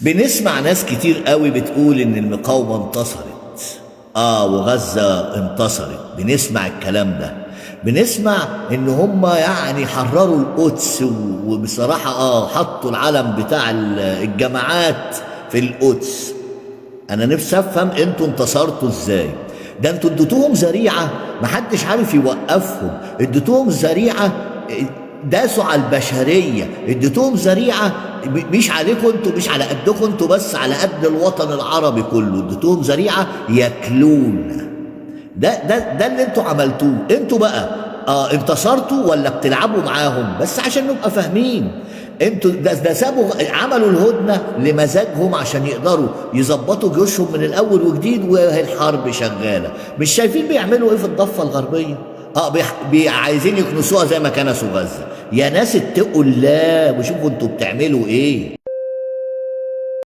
بنسمع ناس كتير قوي بتقول ان المقاومة انتصرت، وغزة انتصرت. بنسمع الكلام ده، بنسمع ان هم يعني حرروا القدس، وبصراحة حطوا العلم بتاع الجماعات في القدس. انا نفسي افهم انتوا انتصرتوا ازاي؟ ده انتوا اديتوهم ذريعة محدش عارف يوقفهم، اديتوهم ذريعة داسوا على البشرية، اديتوهم ذريعة مش عليكم انتوا، مش على قدكم انتوا بس، على قد الوطن العربي كله. اديتوهم ذريعة ياكلون. ده اللي انتوا عملتوه. انتوا بقى انتصرتوا ولا بتلعبوا معاهم؟ بس عشان نبقى فاهمين، انتوا ده سابوا عملوا الهدنة لمزاجهم عشان يقدروا يظبطوا جيوشهم من الاول وجديد، وهي الحرب شغالة. مش شايفين بيعملوا ايه في الضفة الغربية؟ عايزين يكنسوها زي ما كنسوا غزة. يا ناس اتقوا الله وشوفوا انتوا بتعملوا ايه.